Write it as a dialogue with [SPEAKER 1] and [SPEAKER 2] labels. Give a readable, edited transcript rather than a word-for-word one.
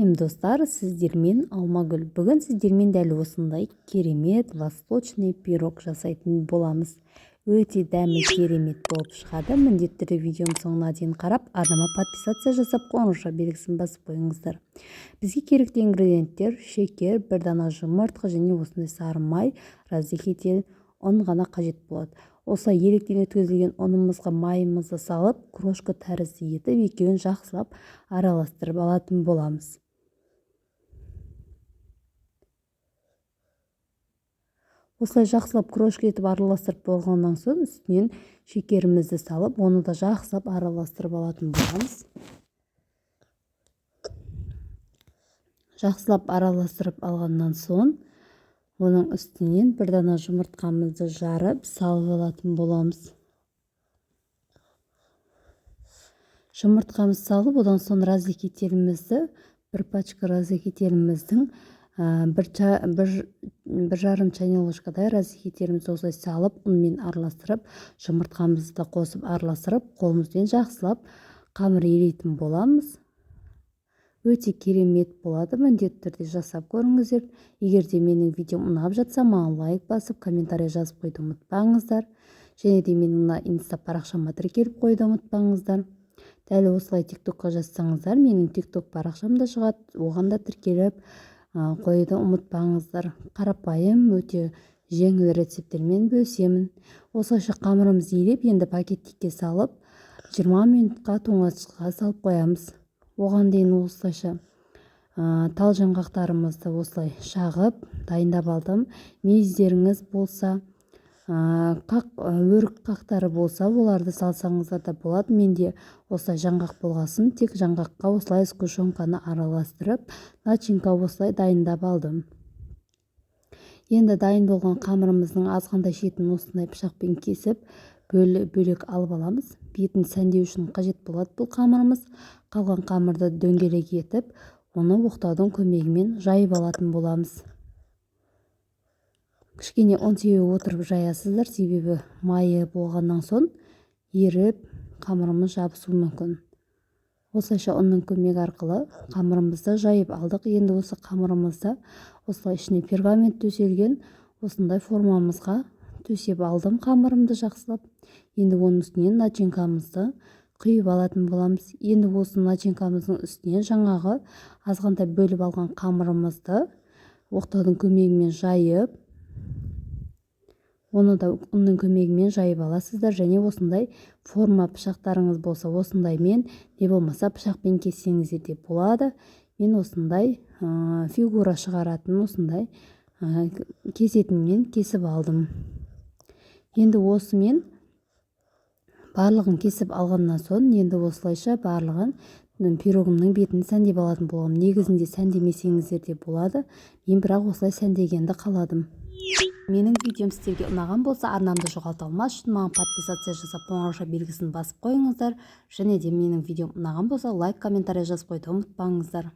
[SPEAKER 1] Сәлем, достар! Сіздермен Алмагүл. Бүгін сіздермен дәл осындай керемет восточный пирог жасайтын боламыз. Өте дәмі керемет болып шығады. Міндетті түрде видеоның соңына дейін қарап, арнама подписаться жасап, қоңырауша белгісін басып қойыңыздар. Бізге керекті ингредиенттер: шекер, бір дана жұмыртқа және осындай сары май, разрыхлитель, ұн ғана қажет болады. Осылай електен өткізілген ұнымызға майымызды салып, крошка тәрізді етіп, екеуін жақсылап араластырып алатын боламыз. Осылай жақсылап крошка етіп араластырып болғаннан соң, үстінен шекерімізді салып, оны да жақсылап араластырып алатын боламыз. Жақсылап араластырып алғаннан соң, оның үстінен бір дана жұмыртқамызды жарып салып алатын боламыз. Жұмыртқамызды салып, одан соң разрыхлителімізді, бір пачка разрыхлителіміздің 1,5 чайный ложкадай разрыхлителімізді осылай салып, ұнмен араластырып, жұмыртқамызды да қосып араластырып, қолымызбен жақсылап қамыр илейтін боламыз. Өте керемет болады, міндетті түрде жасап көріңіздер. Егер де менің видеом ұнап жатса, маған лайк басып, комментарий жазып қоюды ұмытпаңыздар. Және де менің мына инста парақшама тіркеліп қоюды ұмытпаңыздар. Дәл осылай тиктокқа жазсаңыздар, менің тикток парақшам да шығады, оған да тіркеліп қоюды ұмытпаңыздар. Қарапайым, өте жеңіл рецепттермен бөлісемін. Осылайша қамырымызды илеп, енді пакеттікке салып, 20 минутқа тоңазытқышқа салып қоямыз. Оған дейін осылайша тал жаңғақтарымызды осылай шағып дайындап алдым. Мейіздеріңіз болса, қақ өрік қақтары болса, оларды салсаңыздар да болады. Менде осылай жаңғақ болғасын, тек жаңғаққа осылай сгущенканы араластырып, начинка осылай дайындап алдым. Енді дайын болған қамырымыздың азғантай шетін осындай пышақпен кесіп, бөлек алып аламыз. Бетін сәндеу үшін қажет болады бұл қамырымыз. Қалған қамырды дөңгелек етіп, оны оқтаудың көмегімен жайып алатын боламыз. Кішкене ұн себе отырып жаясыздар, себебі майы болғаннан соң еріп, қамырымыз жабысуы мүмкін. Осылайша ұнның көмегі арқылы қамырымызды жайып алдық. Енді осы қамырымызды осылай ішіне пергамент төселген осындай формамызға төсеп алдым қамырымды жақсылап. Енді оның үстінен начинкамызды құйып алатын боламыз. Енді осы начинкамыздың үстінен жаңағы азғантай бөліп алған қамырымызды оқтаудың көмегімен жайып, оны да ұнның көмегімен жайып аласыздар. Және осындай форма пышақтарыңыз болса, осындаймен, не болмаса пышақпен кессеңіздер де болады. Мен осындай фигура шығаратын осындай кесетінмен кесіп алдым. Енді осымен барлығын кесіп алғаннан соң, енді осылайша барлығын пирогымның бетін сәндеп алатын боламын. Негізінде сәндемесеңіздер де болады, мен бірақ осылай сәндегенді қаладым. Менің видеом сіздерге ұнаған болса, арнамды жоғалта алмас үшін маған подписаться жасап, қоңырауша белгісін басып қойыңыздар. Және де менің видеом ұнаған болса, лайк, комментарий жазып қоюды ұмытпаңыздар.